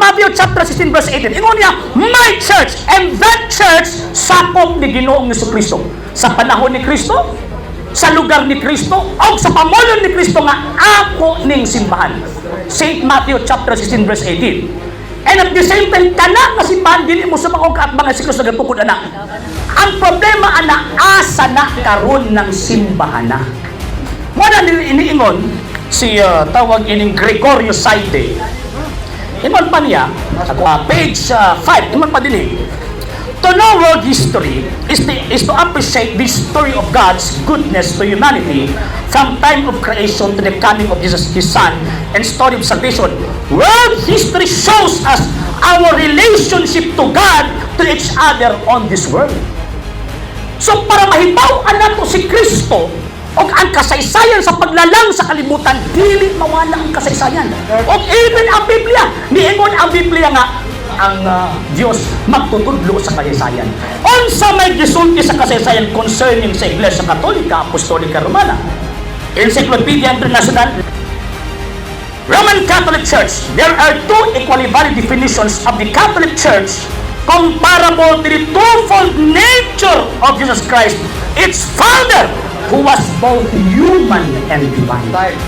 Matthew chapter 16 verse 18. Ingon niya, "My church," and that church sakop ni Ginoong Kristo. Sa panahon ni Kristo, sa lugar ni Kristo, o sa pamulong ni Kristo nga ako ning simbahan. St. Matthew chapter 16 verse 18. And at the same time, kana nga simbahan dili mo sa mga kaatbangan si Kristo nagatukod ana. Ang problema ana, asa na karon ng simbahan na? Mo na iniingon si tawag ining Gregorio Saide. Ingon pa niya, page 5, ingon pa din eh, "To know world history is to appreciate the story of God's goodness to humanity from time of creation to the coming of Jesus, His Son, and story of salvation. World history shows us our relationship to God, to each other on this world." So para mahibaw-an nato si Kristo og ang kasaysayan sa paglalang sa kalibutan, dili mawala ang kasaysayan. Og even ang Biblia, niingon ang Biblia nga ang Dios magtutudlo sa kasaysayan. Unsa may gisulti sa kasaysayan concerning sa Iglesia Katolika Apostolika Romana? Encyclopedia International. Roman Catholic Church. There are two equally valid definitions of the Catholic Church comparable to the twofold nature of Jesus Christ, its founder, who was both human and divine. Time.